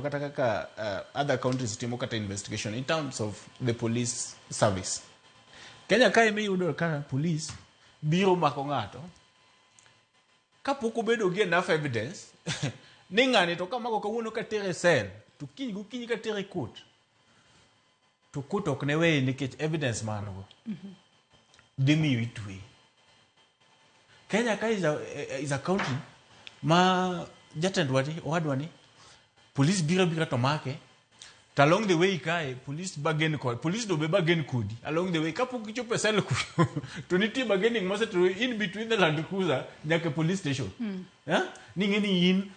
Kata kaka other countries timo kata investigation in terms of the police service. Kenya kae miyudo ka police biro mako ng'ato kapok obedo gi enough evidence ni ng'ani to kamako kawuono katere cell to kiny gokinyi katere court to court ok ne weye nikech evidence ma an go dhi miyo itweye. Kenya ka is a country ma jatendwa ni owadwa ni police biro bira to make to along the way kae police bargain kod police do be bargain kodi along the way kapok gichopo e cell kucho to nitie bargaining mosetimo in between the Land Cruiser nyaka e police station. Eh? Ni ng'e ni in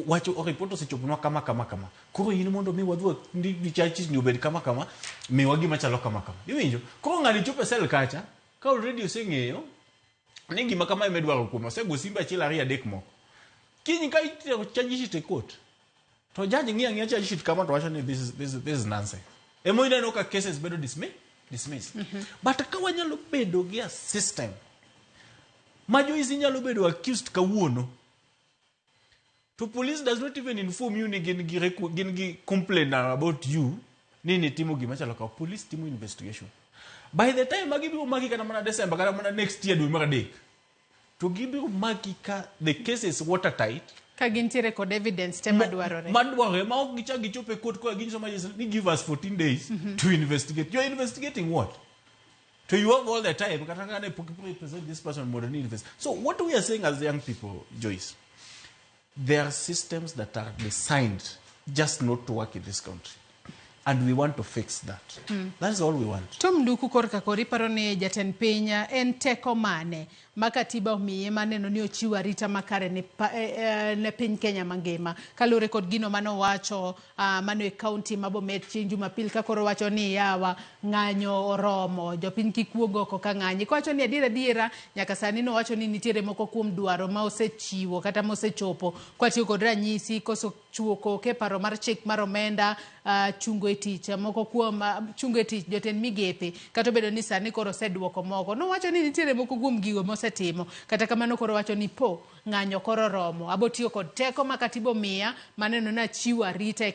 wach report osechoponwa kama kama kama koro in mondo mi wadhi ni charges ni obed kama kama miwa gima chalo kama kama iwinjo koro ng'ani chopo e cell kacha ka already oseng'eyo ni gima kama ema idwaro kuome osego simbe achiel ariyo adek moko kiny ka itero charge sheet e court to judge ng'iyo ang'iya charge sheet kama to wacho ni this is nonsense. Emo ineno ka cases bedo dismissed. But ka wanyalo bedo gi a system ma Joyce nyalo bedo accused kawuono to police does not even inform you ni gin gi complaint about you ni nitimo gima chalo kama. Police timo investigation, by the time ma gibiro maki kata mana December kata mana next year dwe mar adek to gibiro maki ka the case is watertight ka gintiere kod evidence te madwarore. Madwarore ma ok gichak gichopo e court koa ginyiso magistrate ni give us 14 days to investigate. You are investigating what? To you have all the time kata ka ne pok present this person mondo ni invest. So what we are saying as young people, Joyce, there are systems that are designed just not to work in this country and we want to fix that. That is all we want. Tom Nduku, korka kori iparo ni jatend piny en teko mane ma katiba omiye maneno ni ochiwo arita makare ne, ne piny Kenya mangima kaluwore kod gino manowacho mano e kaunti ma Bomet chieng' Jumapil ka koro wacho ni yawa ng'anyo oromo jopiny kik wuog oko ka ng'anyi kowacho ni adiera adiera nyaka sani nowacho ni nitiere moko kuom dwaro ma osechiwo kata mosechopo kwatiyo kod ranyisi koso chiwo koke paro mar chik mar omenda chungo e tich moko kuom chungo e tich jotend migepe kata obedo ni sani koro oseduoko moko nowacho ni nitiere moko kuom gigo mosetimo kata kamano koro wacho ni po ng'anyo koro romo abo tiyo kod teko ma katiba omiya maneno ni achiwo arita e